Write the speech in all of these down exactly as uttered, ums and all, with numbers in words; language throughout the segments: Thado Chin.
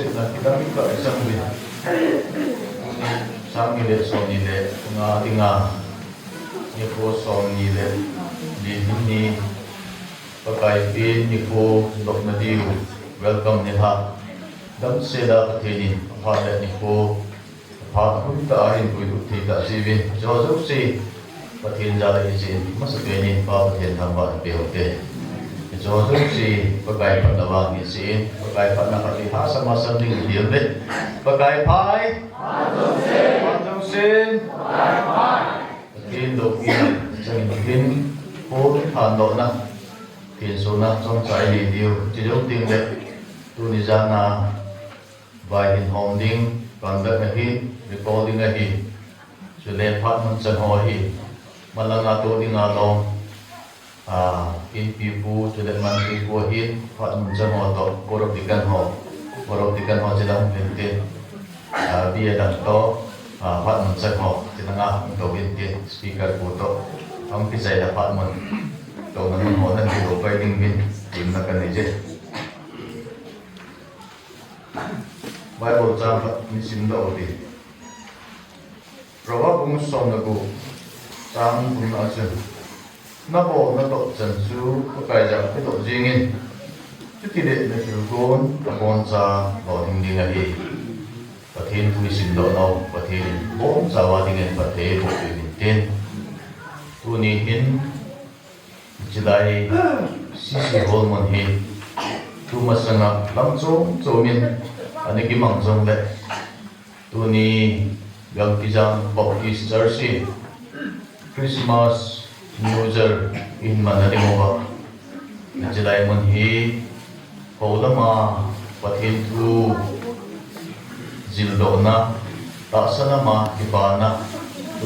Kidang ka isang ni. Sang ni le som ni le nga dinga. Nikho som ni le ni ni. Pakai pi nikho dok na diu. Welcome ni ha. Damsel a Pathen in phat le nikho phat hun ta a hin puilut thei ta jiuvin. Jouse Pathen jal a ijin, masapen in Pa Pathen thangvah in pe u hite. Jouse Pakai phatna vang hi sin, Pakai phatna khat hi hahsa masa ding hi ding ve. Pakai phat. Phat jouse. Pakai phat. Pathen loupi chang in Pathen phatdohna. Pathen suna chomcha i nei diu. Chujou teng le tuni jan a Vai hin hom ding, conduct ahi, recording ahi. Chule phat mun chan ho ahi. Malang a to ding a long. Ah, inpi pu, chule manpi pu ahin, phat mun chan ho to, Code of Deacon ho. Code of Deacon ho chule hung hin tin. Ah, bia dang to, ah, phat mun chan ho, chule nga hung to hin tin, speaker pu to. Hung kichai la phat mun. To na mun ho na ni lo pai ding hin, tin na ka nei je. Bible chang khat ni simdoh u hite. Proverb bung som le gup chang thum na a chun, na bolna toh chan chu Pakai jah a kidoh jing in, chuti le na thilgon aboncha lolhing ding ahi. Pathen thu i simdoh nau, Pathen in aboncha a ding in phatthei boh peh in tin. Tuni hin Chulai C C Hall mun hi tumasanga lam chom chom in ana kimang jongle, tuni Gangpijang Baptist Church hi Christmas, New Year in man a ding uva, chulai mun hi Ho lama Pathen thu jildohna, tahsa lama kipana,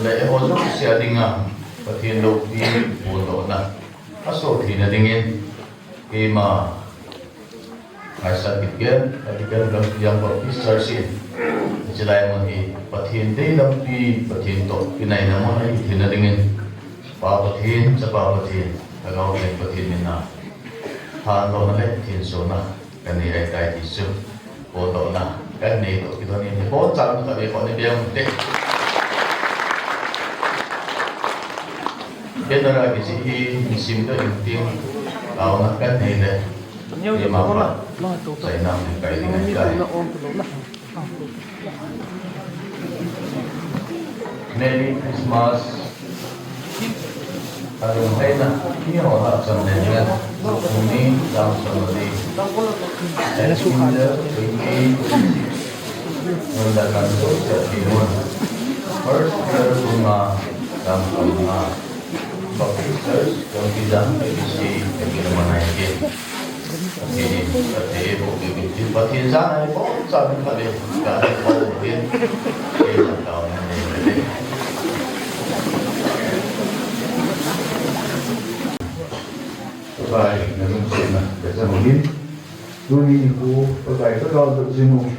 le eiho jouse a dinga Pathen loupi phondohna, aso theina dingin, keima ngaisang kit ken, Vatican Gangpijang Baptist Church in, chulai mun hi Pathen dei lampi, Pathen toh kinaina mun ahi theina dingin, Pa Pathen, Chapa Pathen, Lhagao Theng Pathen mina, thanlona le thensona kanei ahitai ti chu phondohna kanei toh kilhonin, iboncha khat vei khat ni beng te. Banner a kichih hi isim doh in tin, taona kanei le, keima pa, chaina mun kai ding ahitai. Merry Christmas. Alung haina, mi ho la cham le ngan. Tuni dam cham le. September twenty twenty-six. Nunda kan so sa timun. First year tunga dam cham na. Baptist Church, Gangpijang, A B C, Gangpijang manai ke. Pathen in phatthei boh peh in tin, Pathen jana iboncha min pha le, ka le pa le tin, ke sa tao na le le. Pakai na lungsetna ka chang u hin, tuni nikho Pakai ka gaodoh jing u,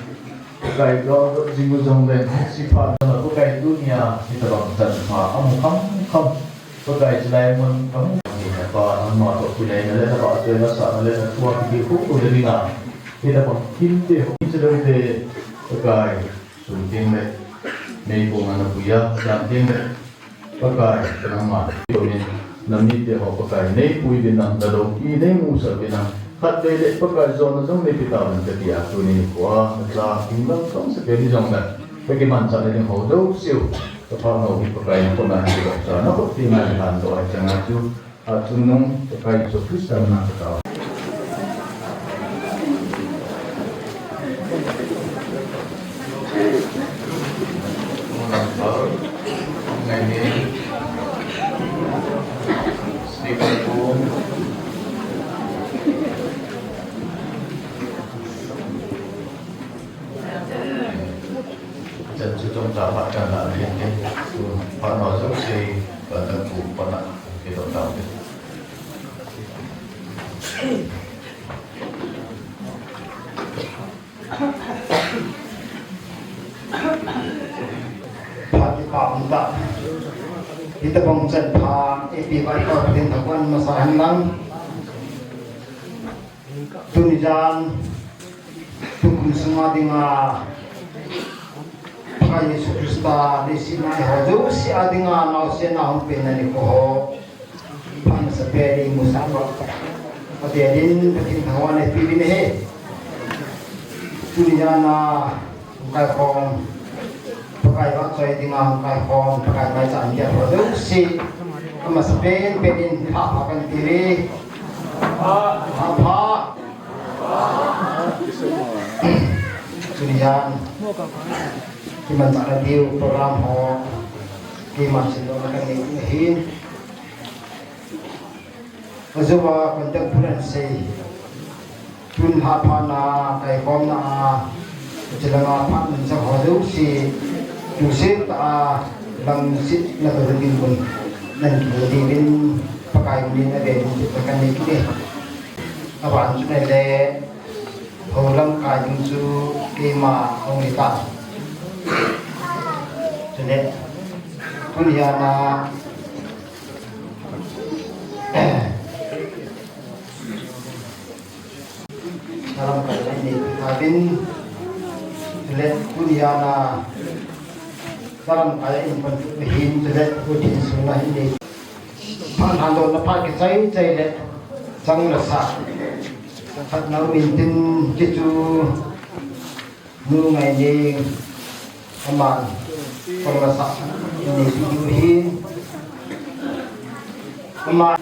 Pakai gaodoh jing u jongle, hiche phat a Pakai tunia hitabang chan pha amu kham kham. Pakai chulai mun kamu ni pa nangma toh kinaina le navahchoina sahna le nathua kiti khu khu le dinga. Hitabang kimte ho, kichilou te, Pakai, sun teng le, meipong a napui a, jan teng le, Pakai, nangma, min, namite ho, Pakai, neipui uvin lang, naloupi, neimusah uvin lang, khatvei le, Pakai, jona jong neipe tauvin kati a, tuni nikho a, nacha, kin lang, tong sa ke ni jong le, kakimanchah na ding ho, jouse u. Ka phat nau hi Pakai na kona hi ka sa, na khut tina hi han lo ai changa chu, a chungnung Pakai Jesu Christa mina ka tao. Ngai ni. Speaker pu. Chan chu chomcha phat kan la le te. Phat nau jouse, phat nau pu, phat nau ke dong dau te. Phat kipa um ta. Hitabang chan pha, A P Y Corp in thapan masa hen lang. Tuni jan, Tukum sunga dinga Pakai Jesu Christa leiset a eiho jouse a dinga naosen a hung penna nikho ho phat masapen in imusah uva, Pathen in Pathen thangvahna ipeuvin ahi. Tunia na hung kaikhom, Pakai vahchoi dinga hung kaikhom, Pakai maicham dia ho jouse amasapen pen in pha pha kahin tiuve. Pha pha. Tunia kimanchahna diu program ho keiman simdohna kahin nei ahin. Ajouva conductor in asei, tun lhah phat na kaikhomna a, chulanga phat manchah ho jouse, tuset tah a lamset natoh ding mun nahin kimu diuvin Pakai min in avel in thupha kahin nei kit e. Aban chule, hou lamkai ding chu keima hung hitan. Chule, tunia na Salam kai in nei tauvin, chule tunia na salam kai in pan tu hin, chule Pathen sunga hin nei. Phat handohna phat kichai chai le chang lasa khat nau min tin kichu Nu Ngaineng, aman, kon lasa, nei pi diu ahin. Aman.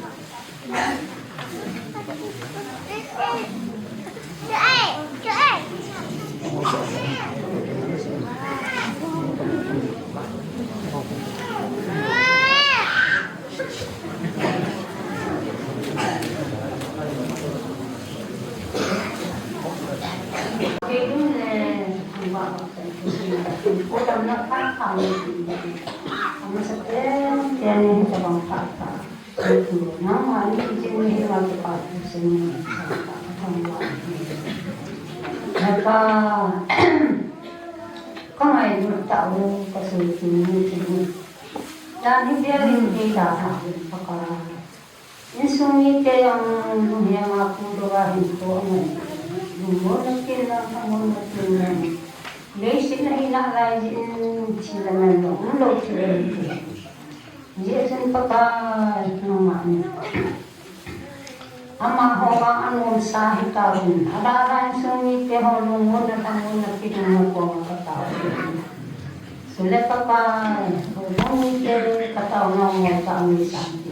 Ka ngailut tah u, ka sutinu chu. Dan hi bia lim thei da tha u Pakai. Insung mite jong lunghem a pudoh a hinkho angai. Lungmonna tinna, lhamonna tinna. Leiset a hina lai jeh in thil aman jong umlou thil ahi. Hijeh chun Pakai, nangma in amaho vang anomsa hitauvin, adalhan insung mite ho lungmonna, lhamonna, kidinna koma kataovin. Chule Pakai, houbung mite katao ngol ngol tah mi santi.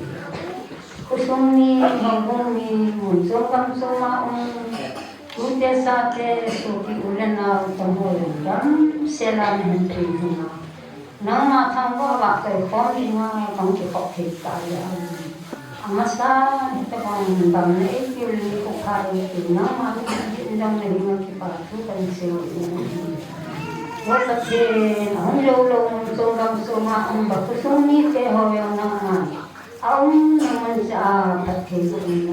Khosung mi, houbung mi, mun chom gam chom a um, tute chate, sopi u le nao, tangho jong damsel a nahin pui hina. Nangma thangvah vah kaikhom dinga kahung kikhop thei tah jeh a. Amasa hitabang damna eipeuvin, khopha eipeuvin, nangma nahung jin jong nahinga kipa thu kahin seiyin. O Pathen, ahung jou lou mun chom gam chom a um uva khosung mite ho jong nangma aumna mun cheh a phatthei boh in.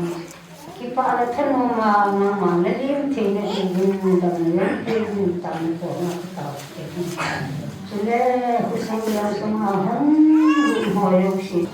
Kipah le thanom a nangma nalim theina dingin damna jong peh in, tah in koma kataovin. Chule khosung jong sunga hung lut ho jouse.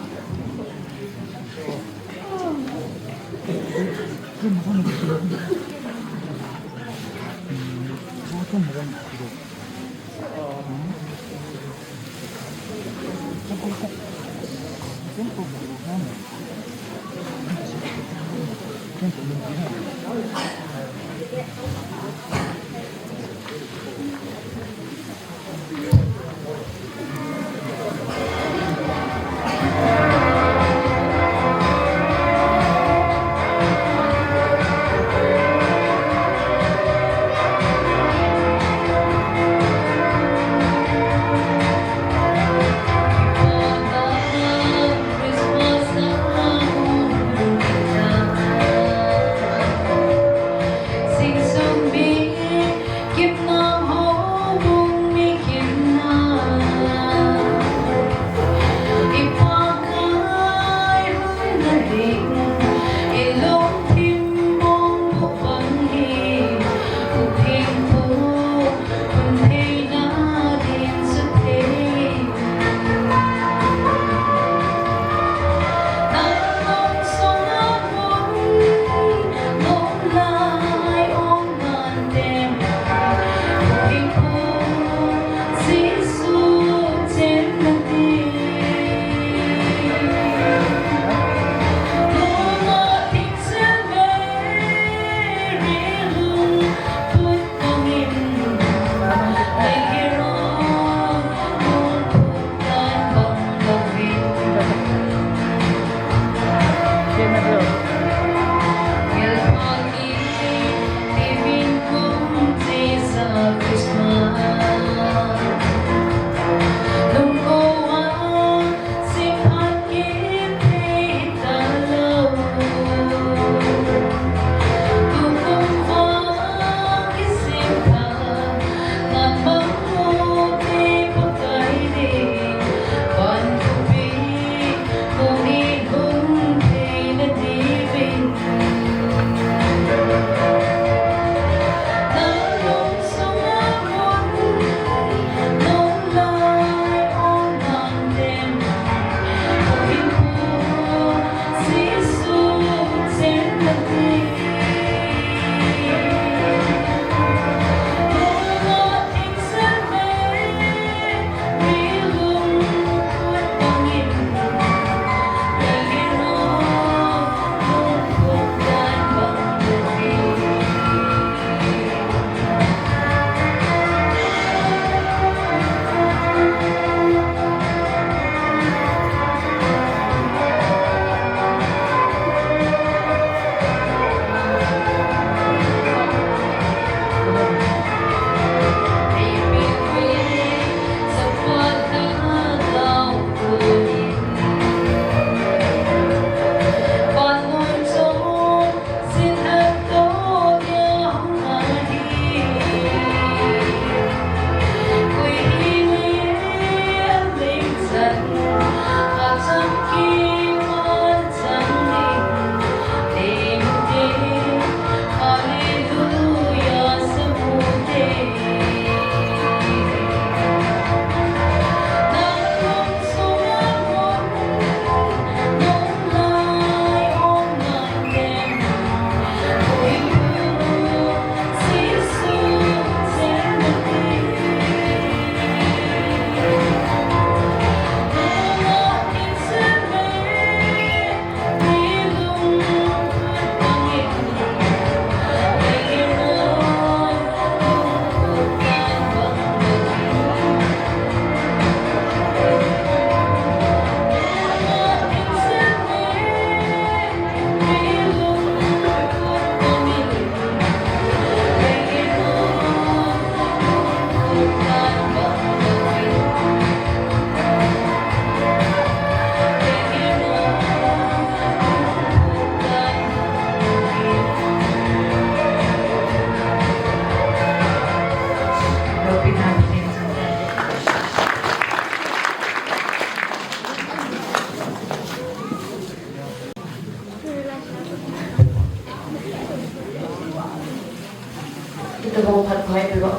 Tuvang phat pai pe ba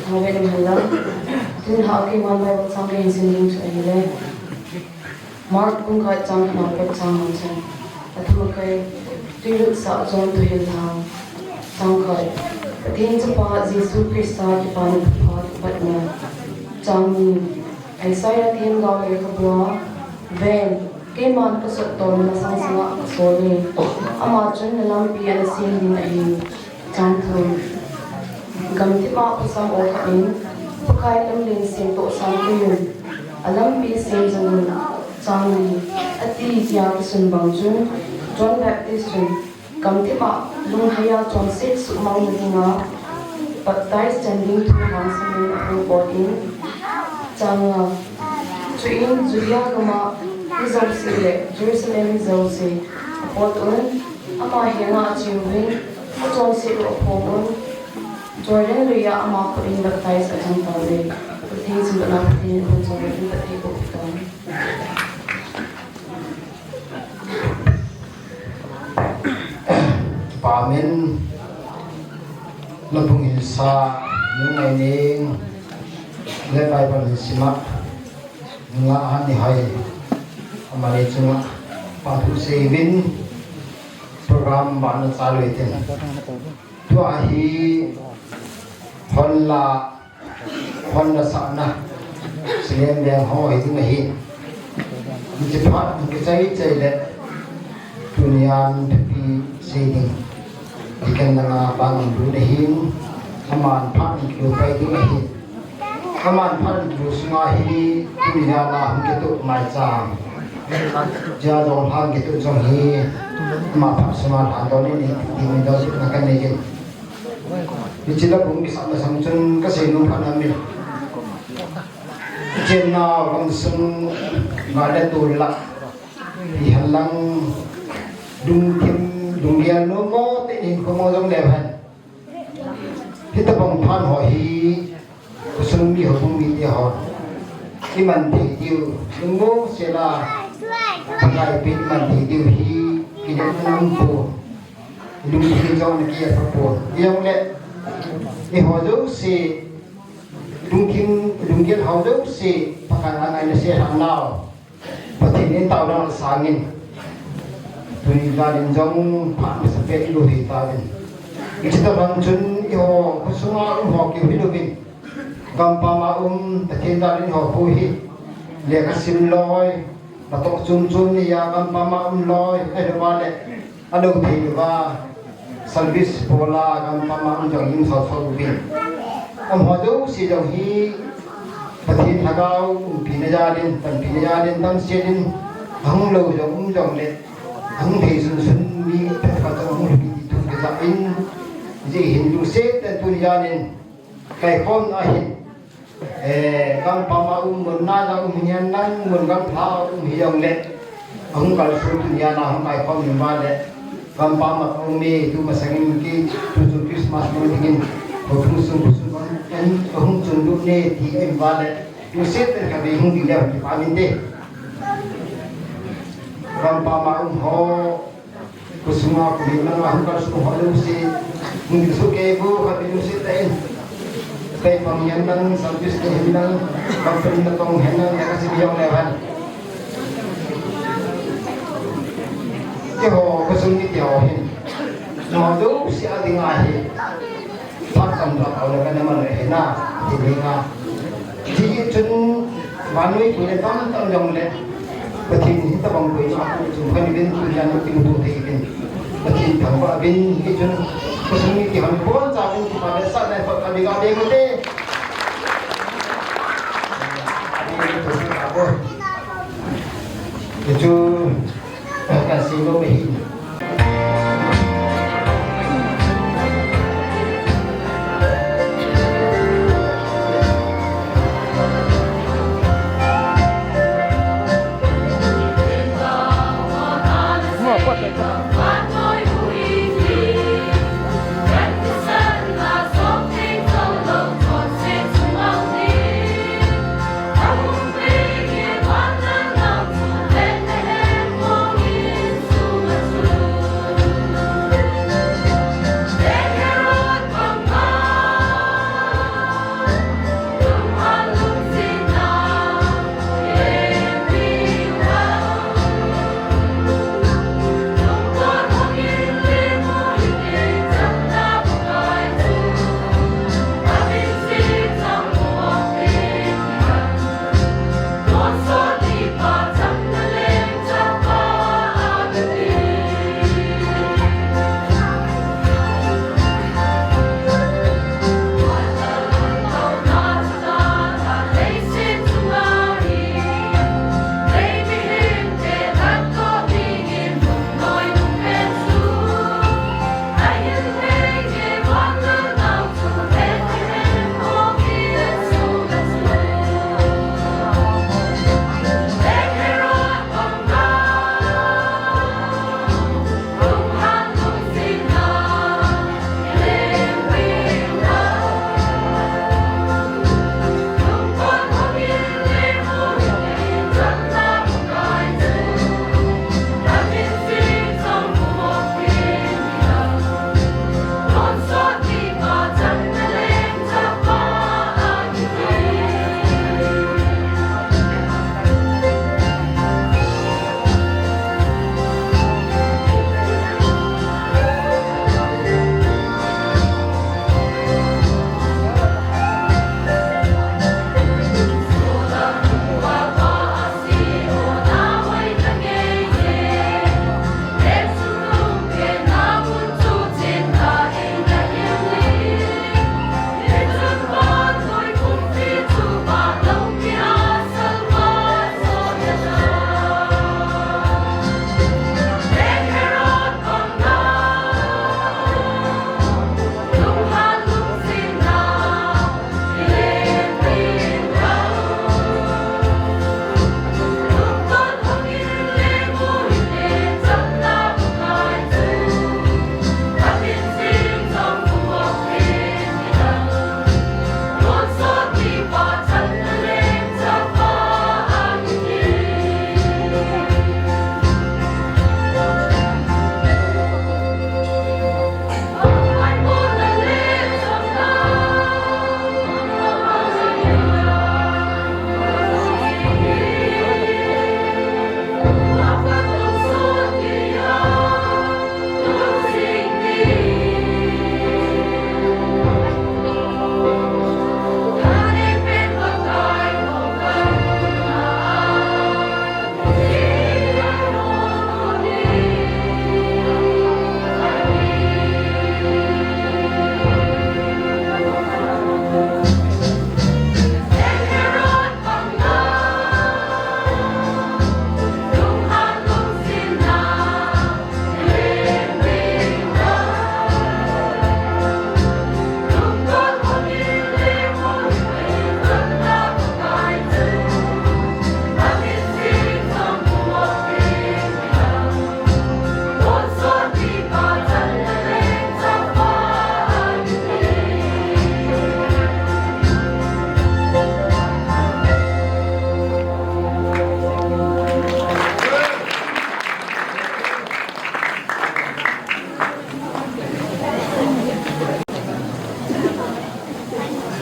thang ve nam hal la. Tun ha keiman Bible chang kei hin sim ding chu ahile. Mark bung khat chang khat na pet chang hon chang. Athum a kai, Tuilut sah John thuhil thang. Chang khat. Pathen Chapa Jesu Christa kipana thupha kipatna. Chang ni. Isaiah themgao lekhabua, Ven, keiman kasot tona nasang sanga kasol e. Ama chun nalampi anasem ding ahi. Chang thum. Gamthip a pasang o khat in, Pakai lamlen semtoh sangpeh un, alampi sem jing un, chang li, ati tia kisun bang chun, John Baptist chun, Gamthip a lunghei a chonset suhmang nadinga baptize chan ding thu hangsan in aphongpot in, chang nga, chuin Judea gam a mi jouse le Jerusalem mi jouse apot un, ama henga ache uvin, achonset u aphong un, Jordan lui a ama khut in baptize achang tauve. Pathen chunga Pathen in hon chang in Pathen ko tan. Amen. Nabung hilsa, nungai ning, le Bible hin sima, nunga ani hai, amani chunga, patu seivin, program bana chalu itin. Tua hi, hon la, Hon nasahna, Sinem leng ho hi ding ahi. Hiche phat, kichai chai le, tunian thupi sei ding. Deacon langa bang lut ahin, aman phat kilu pai ding ahi. Aman phat kilu sunga hi, tunian a hung kituh maicham. Jia jong hung kituh jong hi, ama phat sunga lhan don in, ding don na kan nei in. Hiche la bung kisahna sang chun kasei nom khat aum in. Hiche nao gamsung nga le tol la. Hihen lang lungthim, lunggel nom mo te hinkho mo jong leu hen. Hitabang phat ho hi khosung mi, houbung mite ho iman thei diu, lungmong sela Pakai pen iman thei diu hi kinepna umpoi. Lungthim jong ana kiapha poi. Hijongle, eiho jouse, lungthim, lunggel ho jouse, Pakai a ngaina sel hih un. Pathen in taona sangin. Tuni jalin jong phat masa pet ilu hi tauvin. Hiche tabang chun eiho khosunga um ho kiu hilouvin. Gampam a um, Pathen jalin ho khu hi. Lekha sim loi, natoh chom chom neiya gampam a um loi, ahilou le. Alou thei louva, service bol a gampam a um jong lim sao sao uvin. Amaho jouse jong hi Pathen lhagao umpina jalin, panpina jalin, damsel in, ahung lou jong um jongle, ahung thei sunsun mi phabep jong ahung lhung in ti thu kisah in, hijeh hin lungset tah in tuni jalin, kaikhomna ahin, Eh, gampam a um, mun naiya um hihen lang, mun gamlha a um hijongle, ahung kalson tunia na hung kaikhom in vale, gampam a um e, tu masangin ki, tu chu Christmas mun dingin, ho tu sun, tu sun, en, ahung chun lut ne, ti in vale, tu set en kave hung ding le, kipa min te. Gampam a um ho, Khosunga, khomin langa hung kalson ho jouse, hung ding soh kei vo, khat in lungset tah in. Kei pang hihen lang, service kei hihen lang, company natong hihen lang, ya kasi biyong le van. Keiho, khosung mite ho hin. Amaho jouse a dinga hi. Phat tamtah tao le kana man le hina, ti ding a. Hijeh chun, vannoi pui le tamtah jong le, Pathen hitabang pui na pu chun kani ven tu jan kimuto thei uvin. Pathen thangvah uvin, hijeh chun, khosung mite hon boncha uvin kipa le sa le pat kani ga ding ute. Ani tu ka bo. Hichu, Kan sei nom ahi.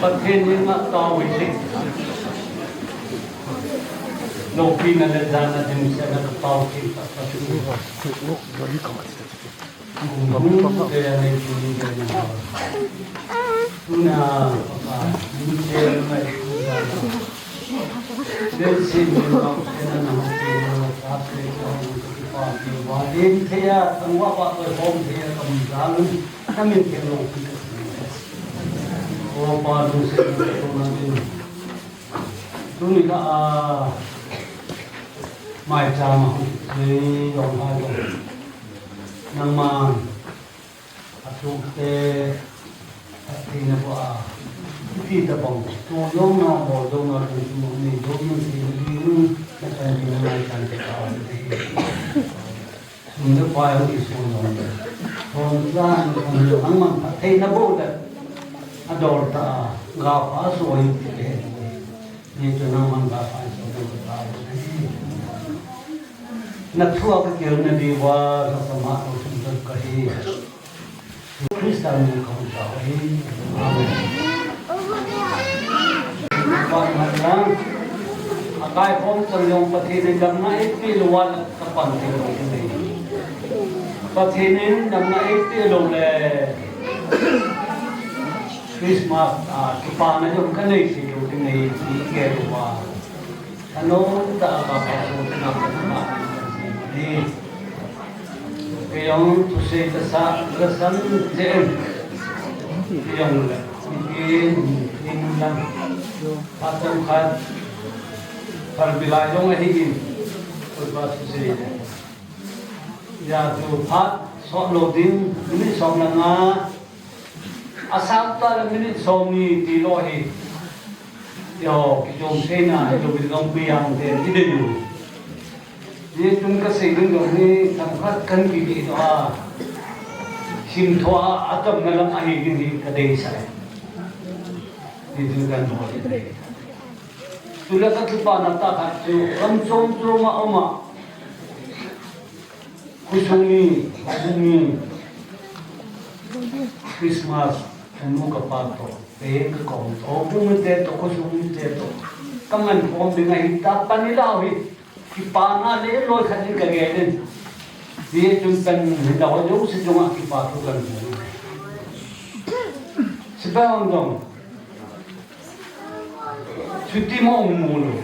Pathen in atao hi. Loupina le jana dimset na ka tao thei ta Pathen. Tuna, Papa, Pathen in atao thei ta. Tuni kha a maicham a hung sei jong hai jong. Nangman athu te, athina bou a, ti tabang, tu jong na, bol jong na, lungthim nei jong na, ti na ding, na chan ding na maicham te ka. Sum le pai hung kisun jong le. Thon jan, thon le hang man phattheina bou le. Adol ta a, ga pha so hi ti le. Ni chu nangman ga pha so bou ta. Na thu a ka kihilna diuva, ka sama lo sum jat ka hi. Christa min in kahung tao ahi. Amen. Akai khom chan jong Pathen in damna eipeh lou a ka pan thei lou ding ahi. Pathen in damna eipeh lou le Christmas a kipana jong ka nei thei lou ding ahi ti kei lou a. Anom tah a ka phatchomna ka phatchomna ka sei ni. Kei jong thusei ka sa, ka san jeng. Kei jong le, kei in, in lang. Phat chomkhat, phalbi lai jong ahi in. Koi pa thusei le. Hijeh chun phat sot lou ding, minute som le nga. Asang tah le minute som ni ti lou hi. Yo, kichom seina, yo, bilong pi yang te, ti de yu. Hijeh chun ka sei ding jong hi, themkhat kan kiti doh a. Simthoa, atamna lam ahi ding hi ka deisah e. Hijeh chun kan bol e. Chule ka kipana tah khat chu, lam chom chom a um a. Khosung mi, khosung mi, Christmas, ka nu ka pa toh, ka ka hung toh, houbung mite toh, khosung mite toh, ka man khom ding ahi, ta pan i lau hi, kipana le loi khat in ka gel in. Hijeh chun pan hi lau jouse chunga kipa thu kan hung. Sipai hon jong, chuti mo mu lou.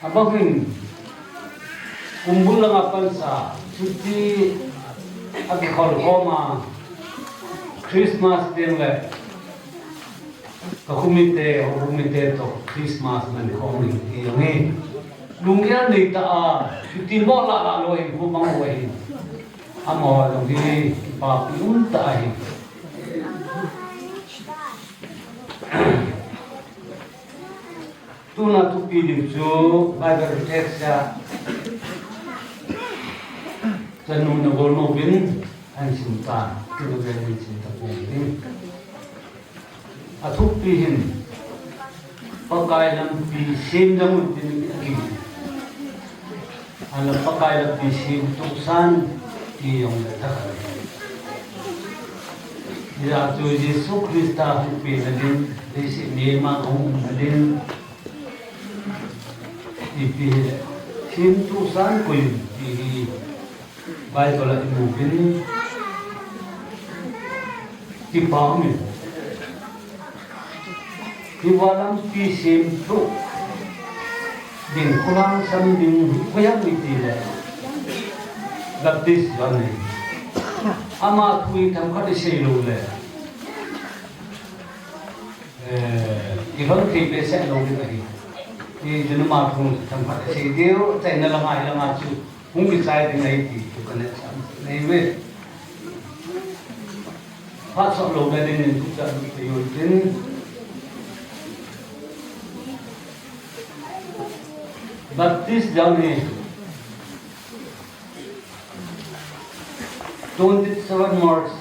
Abang hin, kumbul langa pansa, chuti a kikhol khom a, Christmas ding le, ka khomite, houbung mite toh Christmas man khom ni ti jong hi. Lunggel nei tah a, chuti mo la la lou hin, khu bang lou hin. Amaho jong hi, kipapi um tah ahi. Tuna thupi ding chu Bible text a chanu nagol nu bin ahin sim ta, ti nagol in sim ta pong ding. Athupi hin Pakai lampi sem jong u tin ahi. Ahinla Pakai lampi sem tohsan ti jong le thakhat. Hijeh chun Jesu Christa hung pen nading, leiset mihem a hung um nading, ipi hile, sem tohsan koi ti hi Bible a imu uvin, kipa umin. Hiva lampi sem toh ding, khulang sam ding, koi ham iti le, Baptist John ahi. Ama thu hi themkhat isei lou le, eh, ihon thei behseh lou ding ahi. Hijeh in ama thu themkhat isei diu, achaina langa, hilanga chu hung kichai ding ahi ti chu kana cham nei ve. Phat sot louna dingin tuchan kahiu tin. Baptist John hi twenty seven March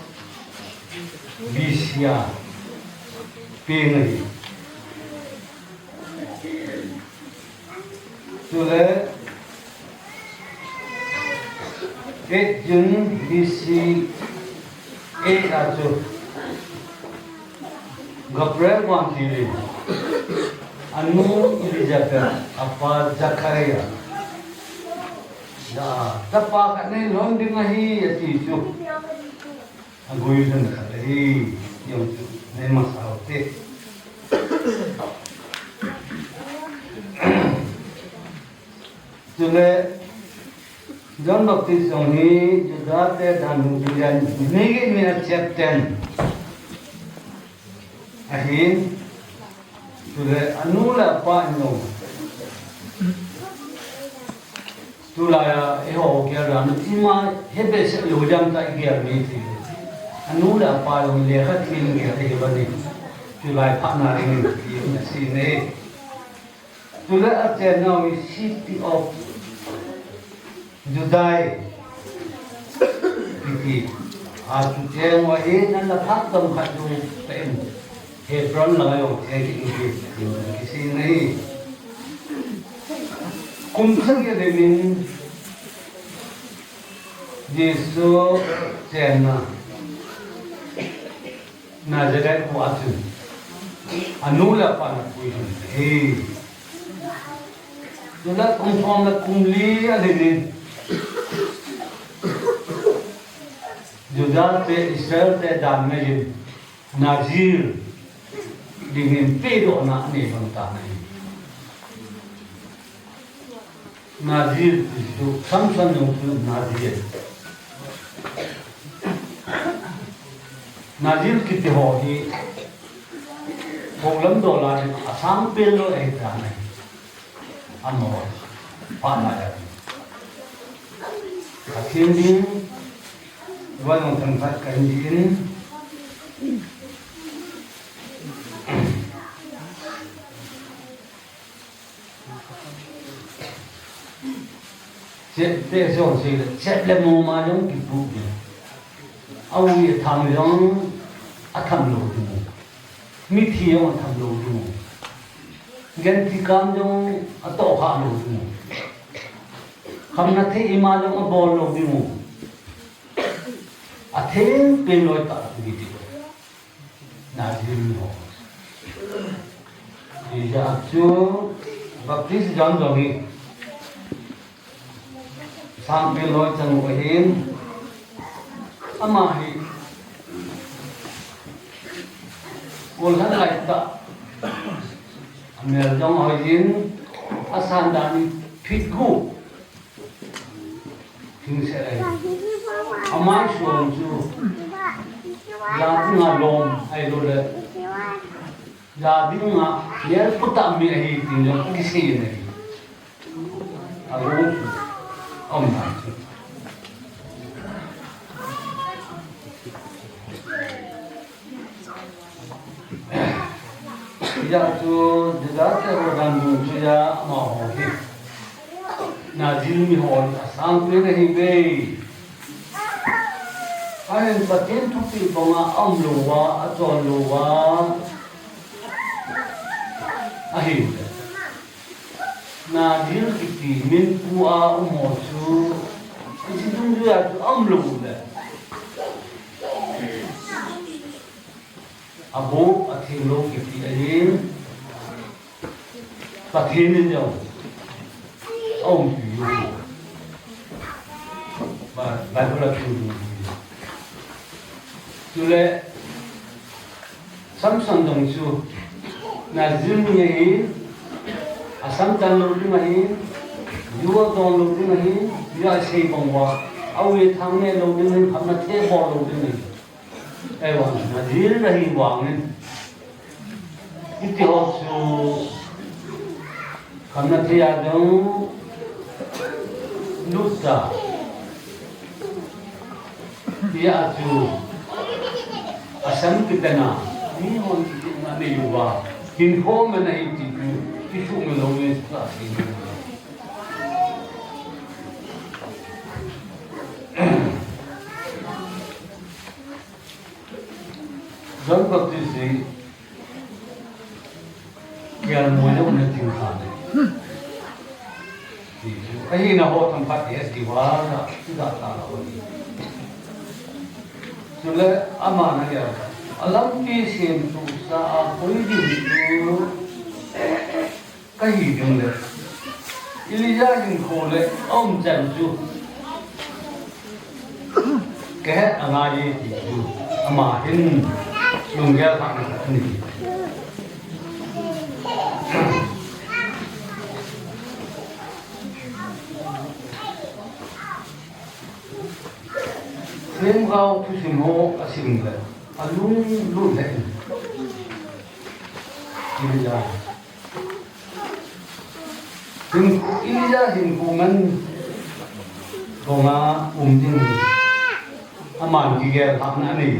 B C a peng ahi. Chule eight June B C eight a chu Gabriel vangthil in, anu Elizabeth, apa Zakaria, ja, tapa khat nei lhon ding ahi, ati chu. Aguilhun khat ahi, jong chu nei masa u hite. Chule John Baptist jong hi Juda te dan hung ding in, ni ni a chapter ahin, chule anu le apa in jong, tulai a eiho gel dan ima hebehseh lou jeng ta igel ni ti. Anu le apa jong lekha thiem gel ahi bani. Tulai phatna ding in ti asei ne. Chule achennau hi City of Judah kiti. Achu cheng uva hi nana phat tam khat jong ta in. Hebron langa jong cheng kiti, kisei nahi. Kum sagi le min Jesu chenna Nazareth kho a chun anu le apa ana puilhun ahi. Chule kum som le kum li alhin in, Juda te Israel te dan ngai in, Nazir dingin pedohna anei lhon tan ahi. Nazir ti chu Samson jong chu Nazir. Nazir kiti ho hi houlam dol a ding asang pen lou ahi tan ahi. Amaho phat lai a ding, Pathen ding, vannoi thangvah khat kahin ding in. Chep te jong sei le, chep le mong ma jong kipu ding. Aui athang jong atham lou ding. Mithi jong atham lou ding. Genthei kam jong atohkhah lou ding. Khamna thei ima jong abol lou ding. Atheng pen loi tah kiti. Nazir mi ho. Hijeh a chu Baptist John jong hi sang pen loi chang u ahin, ama hi kolhan lai tah, amel jong hoi jin, asan dan hi phit gu. Thingse ahi. Amai suang chu ja dinga lom ahilouleh ja dinga mel putah mi ahi tin jong kisei in ahi. Alom chu aum dan chu. Hijeh chun Juda te ho dan hung chu ja amaho hi Nazir mi ho asang pen ahi ve. Ahin Pathen thupeh banga aum lou va, achon lou va ahi. Nazir kiti min pu a um ho chu, hiche dungjuia chu aum lou le. Abou, atheng lou kiti ahin, Pathen in jong aumpi u. Ba-, Bible a thu. Chule, Samson jong chu Nazir mi ahin, asam tan lou ding ahin, ju adon lou ding ahin, ju asei bang uva, aui athang ne lou ding ahin, khamna thei bol lou ding ahin. Ahivang Nazir ahi vangin, hiti ho chu khamna thei a jong lut ta. Hijeh chun asam kipena, mihon kipena nei uva, hinkho man ahi ti chu, kisuhmil lou nge chu asei. John Baptist hi kelngoi a um na ding kha le. Ti chu, ahina ho thangvah te ati uva, ti da ta la uva ni. Chule ama na ya, Alampi semtusa a koi ding chu kahi ding le, Elijah hinkho le aumchan chu kahet angai e ti chu ama hin lunggel lhahna khat ahi. Themgao thusim ho asim le alunglut lheh in, Elijah hinkho, Elijah hinkho man banga um ding aman kigel lhahna anei.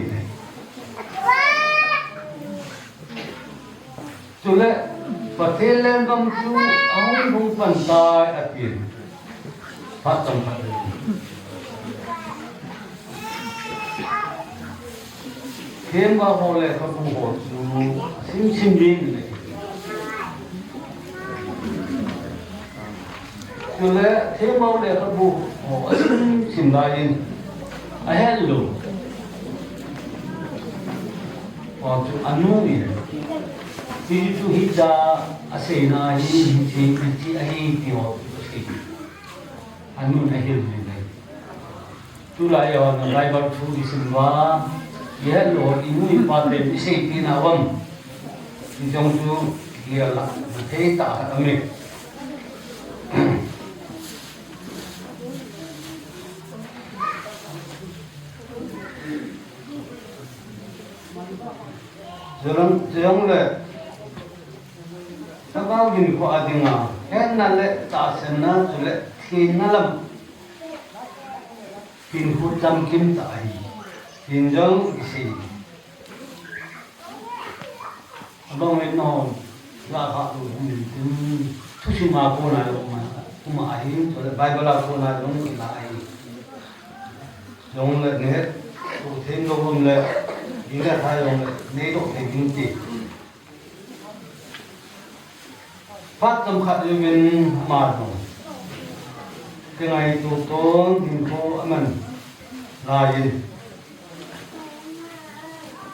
Chule Pathen lenggam chu ahung lhung pan tai atin. Phat chomkhat le, themgao ho lekhabu ho chu asim sim ding le. Chule themgao lekhabu ho asim sim lai in ahet lou ho chu anu in, hichu hicha aseina hi, hichi, hichi ahi ti ho chu asei. Anu in ahil uvin ahi. Tulai a hon Bible thu isim uva, ihet lou inu ipa ten isei tina uvam, hijong chu kigel lhahna thei tah khat aume. Chujong, chujong le, Lhagao hinkho a dinga hetna le tahsanna chule thenna lam hinkho chamkim tah ahi, tin jong isei. Abang in nahon, la kha lu hum in tin, thusim a kona jong ma, kuma ahi, chule Bible a kona jong ila ahi. Jong le ne, tu them lo um le, ila tha jong le, nei lo thei ding ti. Phat chomkhat jouvin ama jong kingaito ton hinkho aman laiyin,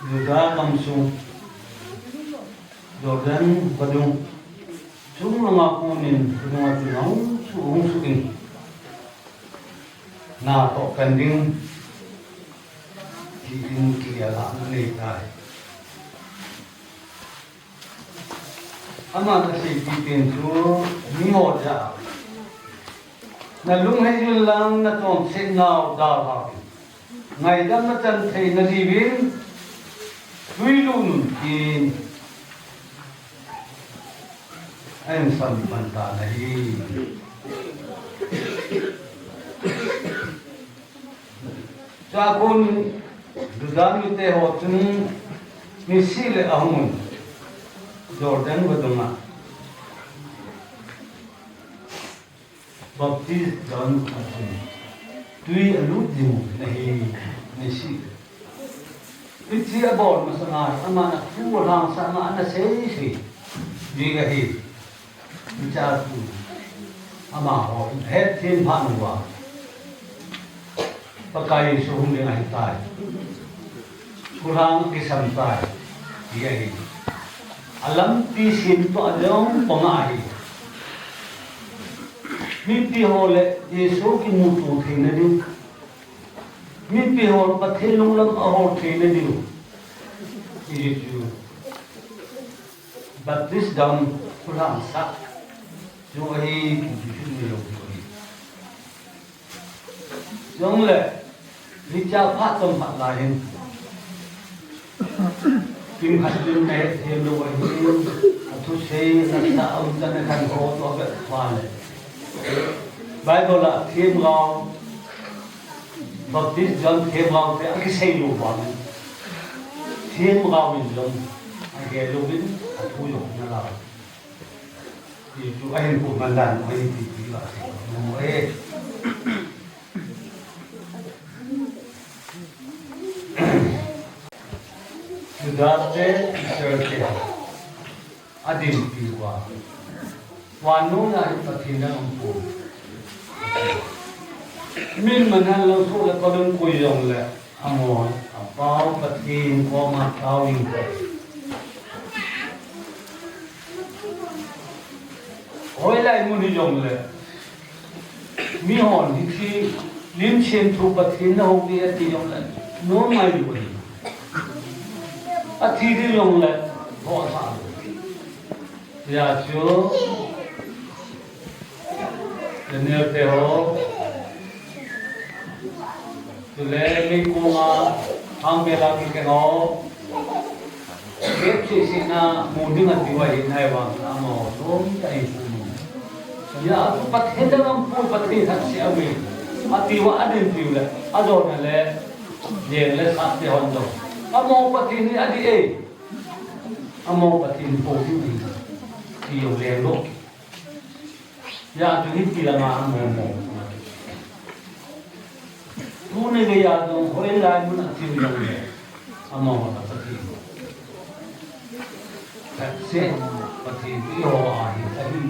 Judah gamsung Jordan vadung chung langa konin vadung a chun ahung suh, ahung suh in, natoh pen ding tin kigel lhahna anei tai. Aman asei pipen chu, miho jah a, nalunghei uvin lang nachonset nau dalhau in, ngaidam nachan theina diuvin tui lut un tin ahin sam pan tan ahi. Chua kon Judah mite ho chun nisih le ahung un, Jordan vadung a Baptist John a chun tui alut ding ahi, nisih le. Hiche abol masanga hi aman athu alhangsah ma ana seisei ding ahi. Hichea chu amaho in ahetthem phat uva, Pakai Jesu hung ding ahitai, khulhang akisam tai, ti ahi. Alampi semtoh a jong pang ahi. Mipi ho le Jesu kimuto theina ding, mipi ho Pathen lunglam ahol theina ding, hichu Baptist John khulhangsah chu ahi, ti chu hilou chu ahi. Jongle, hichea phat chomkhat lai hin, kimkhat chun ahetthem lou ahin, athusei nasatah a umchan akhankho toh avet uva le, Bible a themgao, Baptist John themgao te akisei lou vangin, themgao in jong agel louvin, athu jong ana la. Ti chu ahinkho man dan u ahi ti chu iga sei nom u ahi. Judah te, Israel te adinpi uva, vannoi a hi Pathen ana um poi. Min man hen lang soh le pal in koi jongle angol, angol. Pau Pathen koma tao inge. Hoilai mun hijongle, mihon hiche lim chen thu Pathen nahou ding ati jongle, nom ngai diu ahi. Athi ding jongle, ho sa. Hijeh chun, Daniel te ho, chule meikonga hang bela kikhen ho, bep cheh cheh na mu ding ati uva ahi nai vang, amaho nom tah in amu. Hijeh chun Pathen dang amu, Pathen thangse amu, ati uva adin tiu le, ajona le, jeng le sat te hon jong, amaho Pathen hi adih e. Amaho Pathen pou ding ahi, ti jong leng lou. Hijeh chun hiti lama amaho mo. Tuni geiya jong hoilai mun a thim jongle, amaho Pathen. Thangse Pathen eiho a ahi, ahi.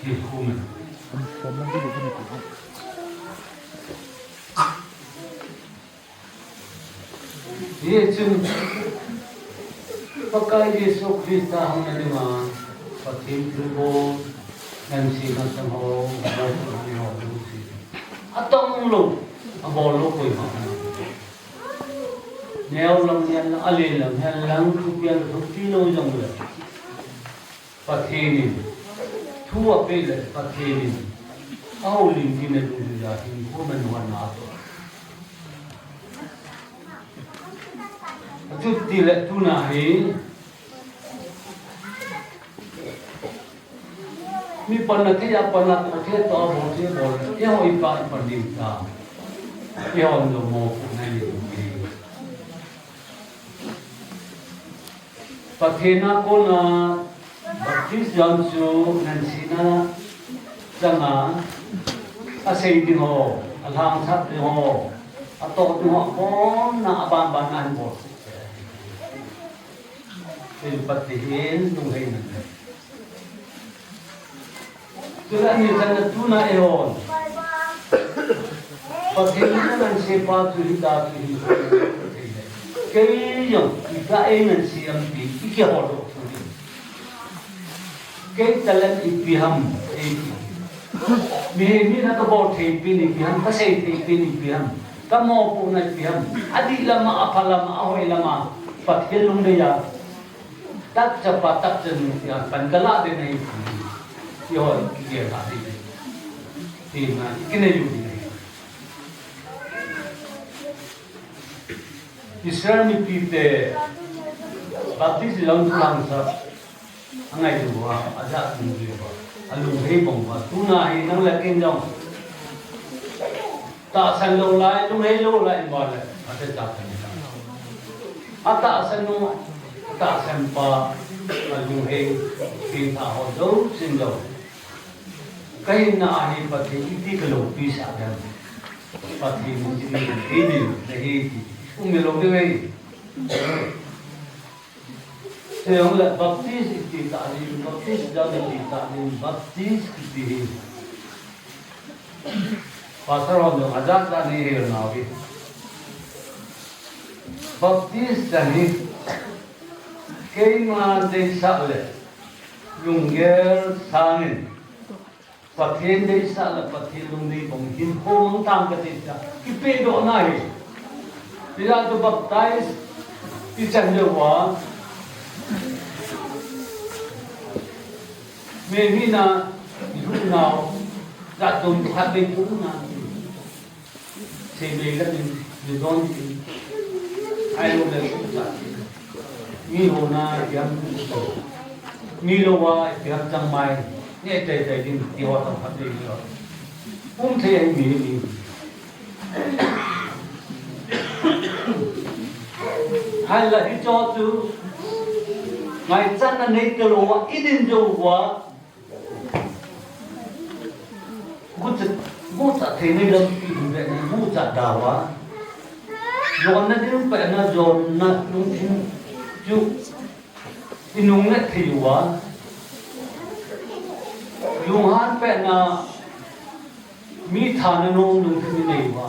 Hi khu me. Hichun Pakai Jesu Christa hung na dinga Pathen thilbol, ngansi ngatang ho, bol ho, bol ho, bol ho. Atong lou, abol lou koima. Neo lam hihen lang, alen lam hihen lang, thupi lou jongle. Pathen in thu apeh le Pathen in ahoulim tina dungjuiya hinkho manhuana atoh. Achuti le tuna hi mi panna thei a panna toh thei toh bol thei bol le, eiho ipa ipan ding ta. Eiho jong mopohna nei ding. Pathen a kona Baptist John chu ngansi na changa asei ding ho, alhangsap ding ho, atoh ding ho, abonna abanban a ahin bol. Tin Pathen lungheina. Chule ani channa tuna eihon Pathen in ananse pa chu hita chu hi. Kei jong, ipi a einanse ham ti, ikihol doh chu hi. Kei talent ipi ham, eiti. Mihem hina kabol thei pen ipi ham, kasei thei pen ipi ham, kamopohna ipi ham. Adih lama, apha lama, ahoi lama, Pathen lungdei a. Takcha pa, takcha nu, tia pan kalah ding ahi. Eiho, kigel kha ding ahi. Tina, ikinei u ding ahi. Israel mipite, Baptist John thu lhangsap, angai uva, ajah nung uva, alunghei bang uva, tuna hi nang le kei jong. Tahsan lou lai, lunghei lou lai, imu le, ate tahsan lai. Atahsan nu, tahsan pa, alunghei, pengthah ho, jousen jong. Kahinna a hi Pathen iti kaloupi sah dem. Pathen in iti kaloupi ding, nahi ti. Um lou ding ahi. Hijongle Baptist iti tah ding, Baptist John iti tah ding, Baptist iti hi. Pastor hon jong ajat jat ni hil nau hi. Baptist jat hi keima deisah le lunggel sangin Pathen deisah le Pathen lungdei bang hinkho mang tang kati tia kipehdohna hi. Hijeh chun baptize ichan leuva, mihem hina ihuhnau jat dom khat beh pu na. Seibei lam in, midon in, ailou le sumsa. Mi houna ipi ham, mi louva ipi ham chang mai, neh teitei ding, ti ho tam khat dei lo. Um thei ahi mi ni. Hinla hicho chu, ngaichatna nei talouva, idin jouva, Guchat, guchat thei nei lampi hung ve nei, guchat daova. Jonna ding pehna, jonna lungthim chu inung le thei uva. Lunghan pehna, mi thana nom lungthim inei uva.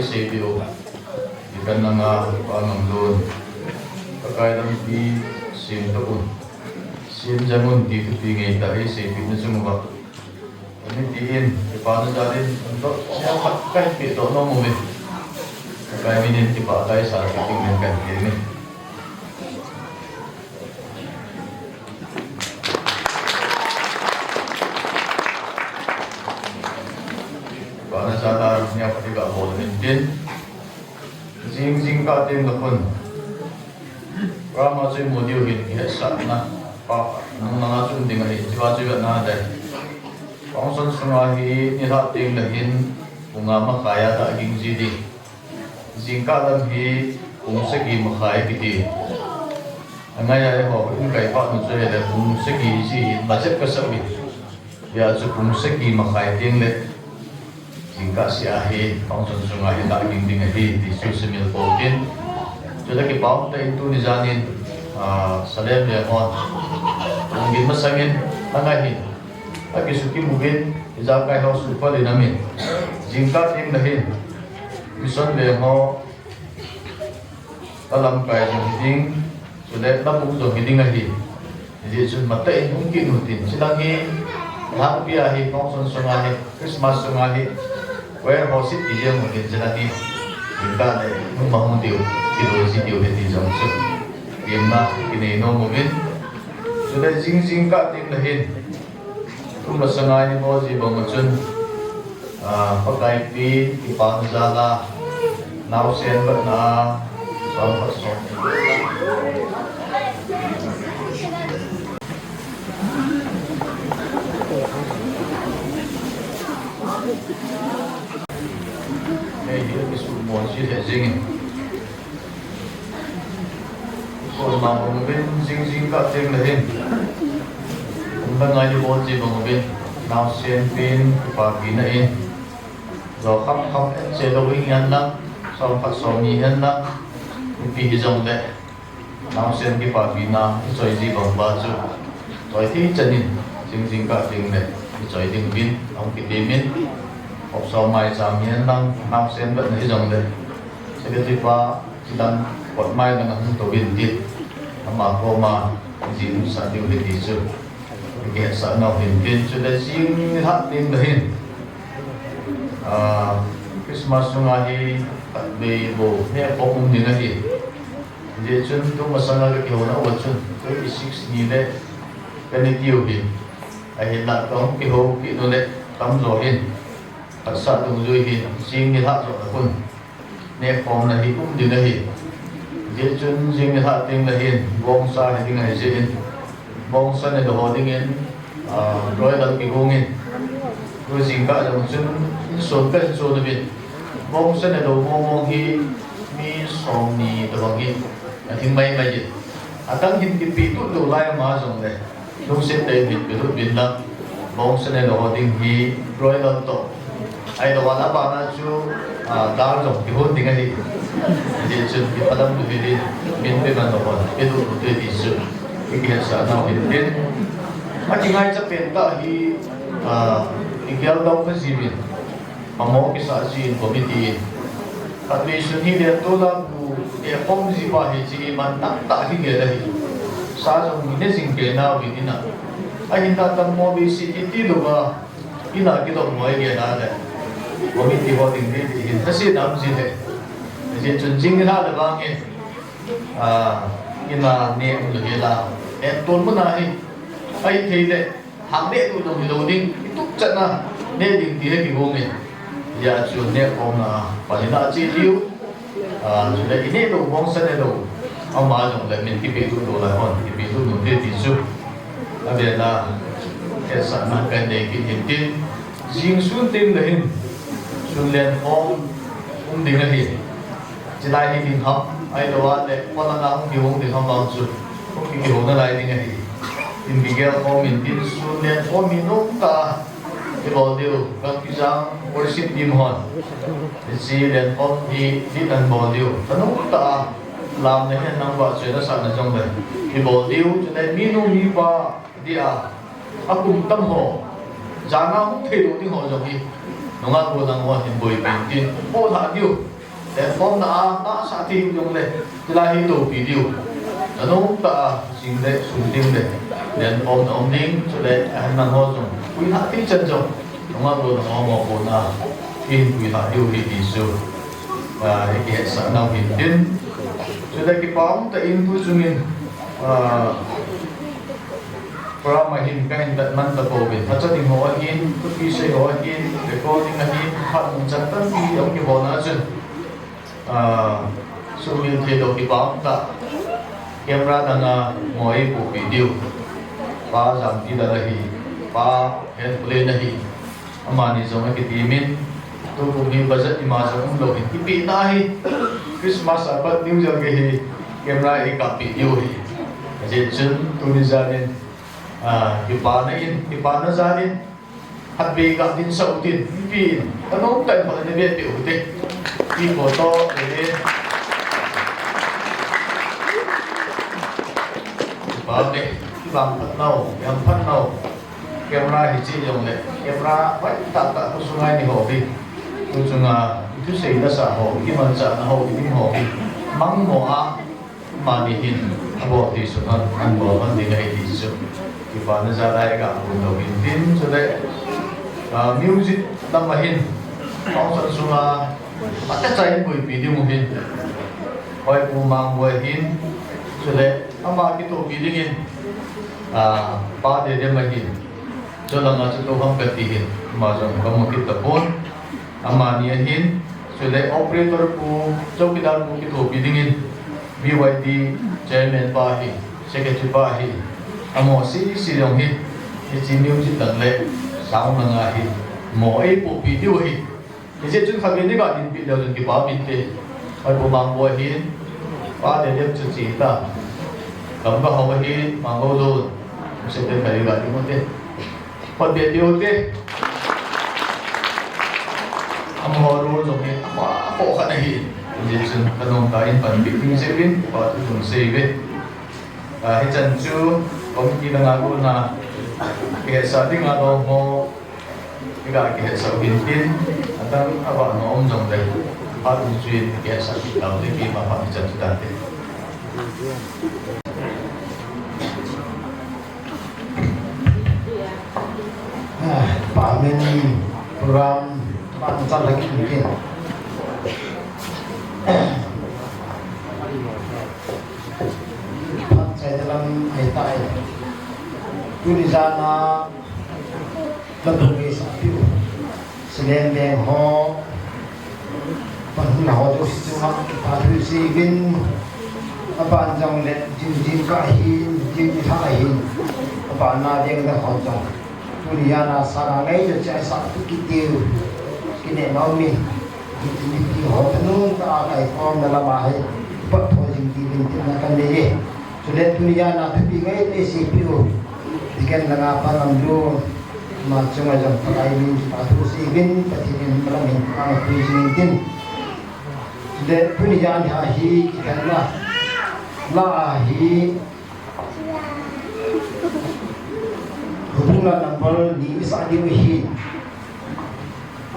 eisei diu. Ikan nanga pa ngam lun. Pakai lampi sim to un. Sim jang un ti thupi ngeitah eisei pi na chung uva. Ani tiin, kipana jal in, an toh, sia khat kai pi toh nom uve. Pakai min in kipah tah sa kiti min kan ti ni. Kipana jal a, nia pati ka bol in tin. Jing jingkah teng le khun. Rama chu imu diu hin, ihetsahna. Pa, nung nanga chu um ding ahi, hichea chu ivet na dai. Pangson sunga hi, nilhah teng le hin, pung nga makhai a dah ging ji ding. Jingkah lam hi, pung sagi makhai kiti. Angai a eiho, in kai pa nu chu hele, pung sagi ji hi, budget ka sa ui. Hia chu pung sagi makhai teng le, jingkah sia hi, pangson sunga hi dah ging ding ahi, ti chu simil po tin. Chule kipah tah in tuni jan in, ah, Salem le hon. Pung gin masang in, angai hin. Akisuki muvin, ijakai ho suhkhol in amin. Jingkah teng le hin. Mission le ho, Ka lamkai jong hiding, chule na bu jong hiding ahi. Hijeh chun matah in hung kit utin, chilang hi, lhangpi a hi, pangson sunga hi, Christmas sunga hi, choir ho sit ti jeng utin, chilang hi, jingkah le, nung ma hung diu, kiloi ji diu hi ti jong chu. Gimna, kinei nom uvin. Chule jing jingkah teng le hin, Kum masanga ni bol ji bang ma chun, ah, Pakai pi, kipana jal a, naosen batna, som khat som. Hei hi kisu mo si he jing in. Ko ma mo bin jing jing ka teng le hin. Kum ka ngai ni bol ji bang bin. Nau sen pin pa pi na in. Zo kham kham et che lo wing yan lang. Som khat som ni hen lang. Pi hi jong le. Nausen kipapina, i choi ji bang ba chu. Choi thei chan in, jing jing ka ding le, i choi ding bin, hung kiti min. Hop so mai cham hian lang, nausen bat na hi jong le. Secretary pa, chi dang, kot mai lang hung to bin ti. Ama ko ma, jing sa diu le ti chu. Kihetsah nau hin tin chu le jing hat ding le hin. Ah, Christmas sunga hi, khat vei bou, ne pawh um ding ahi. Hijeh chun tu masanga ka kihouna uva chun twenty six ni le ka ni tiu hin. Ahinla ka hung kihoupi nu le tamjo hin. Phatsah dungjui hin, jing nilhah joh le hun. Nehkhawmna hi um ding ahi. Hijeh chun jing nilhah ding le hin, bawngsa hi ding ahi jeh in. Bawngsa ne lou ho dingin, ah, broiler kihungin. Tu jingkah jong chun, insung ka insung uvin. Bawngsa ne lou mawngmawng hi mi sawmni tabang hi a ding maimai in. A dang hin kipe lut lou lai ama jong le. Lungset tah in hin pe lut uvin lang. Bawngsa ne lou ho ding hi broiler toh. Ahilou a, abana chu, ah, dal jong kihon ding ahi. Hijeh chun kiphalam uvin, min pe man lou hon, pe lut lut uvin ti chu. I kihetsah nau hin tin. A kingaicha pen tah hi, ah, i gel dau kha jiuvin. Pamo kisah jin committee in. Khatvei sun hi le tola bu e khom ji pa hi chi man tam tah hi le ahi. Sa jong mi ne jing ke nau uvin ina. Ahinla tam mo bi si kiti lou va. Ina kidong mo i nge na le. Committee ho ding ding ding hin, hasi nam ji le. Hijeh chun jing nilhah le vang in, ah, ina ne um le la. En tol mun a hi. Ahithei le, hang ne tu dong hi lou ding. I tup chan a, ne ding ti he kihung in. Hijeh chun nehkhawmna, pali na chi liu. Ah, chule i neh lou, bawngsa ne lou. Ama jong le min kipe lut lou lai hon, kipe lut lou te ti chu. Avela, hetsahna ka nei kit hin tin. Jing sun tin le hin. Sun lenkhawm um ding ahi. Chilai hi ding ham, ahilou a le, kona na hung kihung ding ham vang chu. Hung kihouna lai ding ahi. Tin kigel khawm in tin sun lenkhawm hi nom ta. Kibol diu, Gangpijang worship team hon. Hiche lenkhawm hi, hi kan bol diu. Thanop tah a, lam na hian nang va chuina sahna jong le. Kibol diu, chule minu mipa, dia, a kum tam ho. Jana hung thei lou ding ho jong hi. Nunga ko nang ho hin boipi tin, bol ha diu. Lenkhawmna a, tahsa thei jong le, chulai hi topi diu. Thanop tah a, jing le, sun ding le, lenkhawmna um ding, chule, a, nang ho jong, puina thei chan jong, nunga ko nang ho mo ko na, in puina diu hi ti chu, a, hi kihetsah nau hin tin. Chule kipa um tah in tu chungin, a, Program a hin ka hin vet man ta pouvin, hacha ding ho ahin, thupi sei ho ahin, recording ahin, phat mun chan tampi hung kibolna chun, ah, sumil thei lou kipa um tah. Camera dang a mo ei pupi diu. Pa Jamtidal ahi, Pa Henplen ahi. Amani jong akiti min, tukum hi budget ima jong umlou hin, ipi na hi, Christmas a pat New Year gei hi, camera eikappi diu hi. Ajeh chun tuni jan in, ah, kipana in, kipana jan in, khatvei gah dinsah utin, ipi in, thanom tah in hon ana vepeh ute. Ipi photo, eh. Kipa uve, kivangphat nau, vangphat nau. Camera hi chi jong le, camera vai tah tah khosunga i nei ho hi. Tu chunga, i thusei lasa ho, i kimanchahna ho, i ding ho hi. Mangmo a, mani hin, abol thei sun hon, an bol hon ding ahi ti chu. Kipana jal a i ga phun lou hin tin chu le, ah, music lam a hin, function sunga, phatechan boipi ding u hin. Hoi Pu Mangboi hin, chu le, ama kithopi dingin, ah, Pa Dedem ahin. Chulanga chu tou ham kati hin, ama jong kamu kit tapon. Amani ahin, chule operator pu, chowkidar pu kithopi dingin, B Y D chairman pa hi, secretary pa hi, amo sese jong hi, hiche music lang le sound langa hi, mo eipohpi diu ahi. Hijeh chun khatvei ni ga dinpi leu chun kipa pin te. Ai bu mang bo hin. Pa de dem chu chi ta. Kam ga ho hin mang ho lo. Se te kai ga di mo te. Pat de de ho te. Amaho role jong hi ama ho khat ahi. Hijeh chun ka nom ta in pan pi ding se vin, pa thu jong sei ve. Ah, hichan chu committee langa kona kihetsah dinga dong ho, iga kihetsah u hintin, adang ava na um jongle, phat um chu in kihetsah kit taute, keima phat hichan chu tante. Ah, pa min program ban chan lagi mungkin. Phat chai dalam ai tai. Tuni jana la thong ngeisah piu. Silem veng ho. Pan hung ho jouse chunga kipa thu sei uvin. Aban jongle jing jingkah hin, jingkah hin. Aban na veng na ho jong. Tuni jana sanga ngai jo chai sa tu kitiu. Kine mau min. Mipi ho thanung tah a kaikhomna lama hi, pat tho jing uvin tin na kan nei e. Chule tuni jana thupi ngai te sei piu. Deacon langa pa Lamlu, ama chunga jong Pakai min kipa thu sei uvin, Pathen in malam hin ama pui jing tin. Chule tuni jana hi, kikhenna la hi, Hubung la number ni isah diu ahi.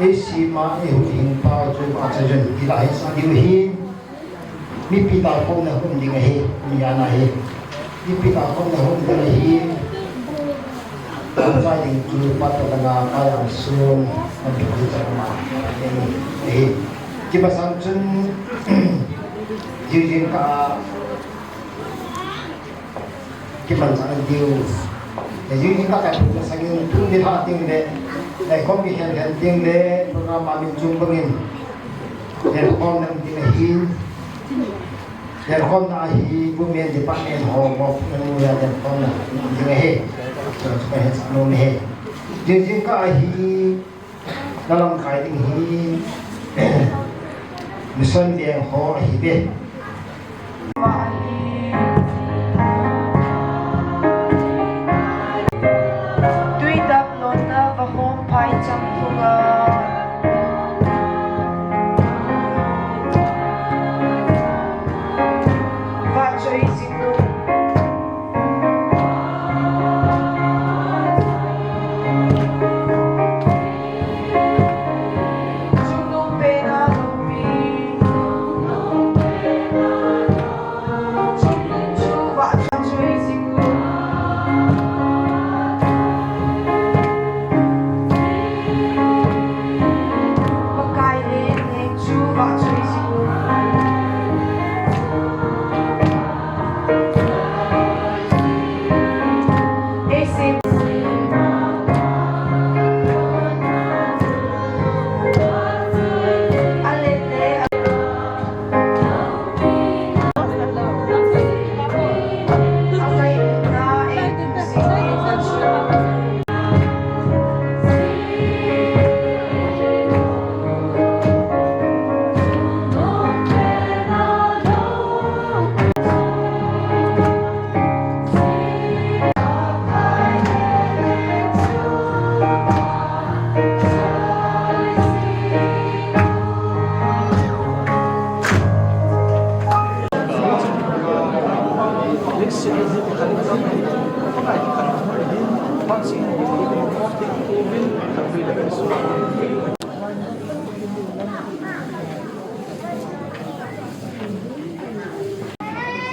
Eisima eihuhhing pau chu achaiyun ti la hi isah diu ahi. Mipi taokhomna hung ding ahi, mi ana hi. Mipi taokhomna hung ding ahi. Hung chai ding chu pat langa kai ang sun, man thu hi chang ma. Ahi. Kimasang chun, jing jingkah a, kimanchah diu. Jing jingkah a kaipui masangin, tuni lha ding le, laikhom kikhen khen ding le, program a min chung bangin, lekhakhomna ding ahi. Lekhakhomna ahi, Women Department ho, mo, mo ya lekhakhomna ding ahi. So, so, so, no, ahi. Jing jingkah a hi, Na lamkai ding hi, mission veng ho ahi ve. Tui dap lonna vahom phaicham thunga. Vahchoi jing u.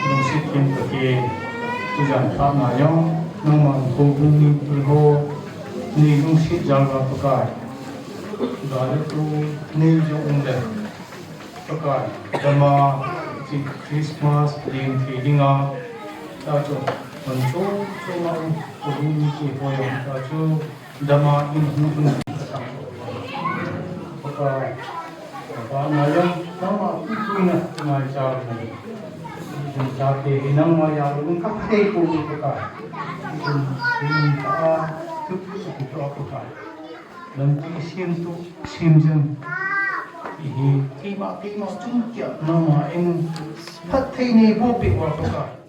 Lungset pen Pathen, tujan phatna jong, nangman houbung mi pil ho, nei lungset jal uva Pakai. Gale tu nei jong um le. Pakai, dama, hiche Christmas, leng thei dinga, ta chu, man chu, chu ma, houbung mi pil ho jong, ta chu, Dama in hung hung. Pakai, Pakai, nangma puipuina ngaicha nai. Chate hi nangma jal un kathei pou Pakai. Chun, chun ta, tu, tu, tu, tu, Pakai. Lampi sem tu, sem jeng. Hi, keima, keima chung kia, nangma in phatthei neiboh peh uva Pakai.